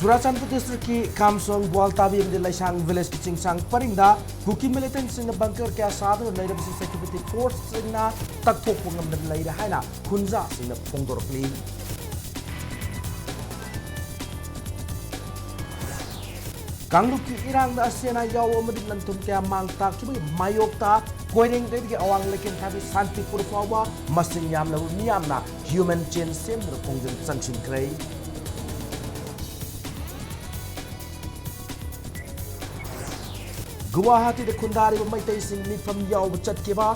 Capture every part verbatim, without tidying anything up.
ꯆꯨꯔꯥꯆꯥꯟꯄꯨꯔ ꯗꯤꯁꯇ꯭ꯔꯤꯛꯀꯤ ꯀꯥꯝꯁꯣꯡ, ꯒ꯭ꯋꯥꯜꯇꯥꯕꯤ ꯑꯃꯗꯤ ꯂꯩꯁꯥꯡ ꯚꯤꯂꯦꯖꯀꯤ ꯆꯤꯡꯁꯥꯡ ꯄꯔꯤꯡꯗ ꯀꯨꯀꯤ ꯃꯤꯂꯤꯇꯦꯟꯠꯁꯤꯡꯅ ꯕꯪꯀꯔ ꯀꯌꯥ ꯁꯥꯗꯨꯅ ꯂꯩꯔꯕꯁꯨ ꯁꯦꯀ꯭ꯌꯨꯔꯤꯇꯤ ꯐꯣꯔꯁꯁꯤꯡꯅ ꯇꯛꯊꯣꯛꯄ ꯉꯝꯗꯅ ꯂꯩꯔꯦ ꯍꯥꯏꯅ ꯈꯨꯟꯖꯥꯁꯤꯡꯅ ꯐꯣꯡꯗꯣꯔꯛꯂꯤ꯫ ꯀꯥꯡꯂꯨꯞꯀꯤ ꯏꯔꯥꯡꯗ ꯑꯁꯦꯅꯥ ꯌꯥꯎꯕ ꯑꯃꯗꯤ ꯂꯟ-ꯊꯨꯝ ꯀꯌꯥ ꯃꯥꯡ ꯇꯥꯛꯈꯤꯕꯒꯤ ꯃꯥꯌꯣꯛꯇ ꯀꯣꯏꯔꯦꯡꯒꯩꯗꯒꯤ ꯑꯋꯥꯡ ꯂꯩꯀꯦꯟꯊꯥꯕꯤ ꯁꯥꯟꯇꯤꯄꯨꯔ ꯐꯥꯎꯕ ꯃꯁꯤꯡ ꯌꯥꯝꯂꯕ ꯃꯤꯌꯥꯝꯅ ꯍ꯭ꯌꯨꯃꯦꯟ ꯆꯦꯟ ꯁꯦꯝꯗꯨꯅ ꯈꯣꯡꯖꯪ ꯆꯪꯁꯤꯟꯈ꯭ꯔꯦ꯫ ꯒꯨꯋꯥꯍꯥꯇꯤꯗ ꯈꯨꯟꯗꯥꯔꯤꯕ ꯃꯩꯇꯩꯁꯤꯡ ꯃꯤꯐꯝ ꯌꯥꯎꯕ ꯆꯠꯈꯤꯕ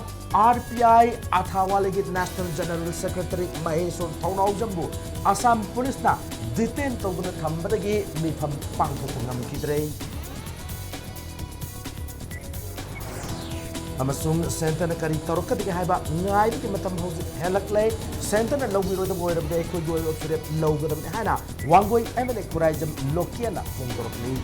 ꯑꯥꯔ ꯄꯤ ꯑꯥꯏ ꯑꯊꯥꯋꯥꯂꯤꯒꯤ ꯅꯦꯁꯅꯦꯜ ꯖꯦꯅꯔꯦꯜ ꯁꯦꯀ꯭ꯔꯦꯇꯔꯤ ꯃꯍꯦꯁꯣꯔ ꯊꯧꯅꯥꯎꯖꯝꯕꯨ ꯑꯁꯥꯝ ꯄꯨꯂꯤꯁꯅ ꯗꯤꯇꯦꯟ ꯇꯧꯗꯨꯅ ꯊꯝꯕꯗꯒꯤ ꯃꯤꯐꯝ ꯄꯥꯡꯊꯣꯛꯄ ꯉꯝꯈꯤꯗ꯭ꯔꯦ꯫ ꯑꯃꯁꯨꯡ ꯁꯦꯟꯇꯔꯅ ꯀꯔꯤ ꯇꯧꯔꯛꯀꯗꯒꯦ ꯍꯥꯏꯕ ꯉꯥꯏꯕꯒꯤ ꯃꯇꯝ ꯍꯧꯖꯤꯛ ꯍꯦꯜꯂꯛꯂꯦ꯫ ꯁꯦꯟꯇꯔꯅ ꯂꯧꯕꯤꯔꯣꯏꯗꯕ ꯑꯣꯏꯔꯕꯗꯤ ꯑꯩꯈꯣꯏꯒꯤ ꯑꯣꯏꯕ ꯐꯤꯔꯦꯞ ꯂꯧꯒꯗꯕꯅꯤ ꯍꯥꯏꯅ Wangoi M L A Khuraijam ꯂꯣꯀꯦꯟꯅ ꯐꯣꯡꯗꯣꯔꯛꯂꯤ꯫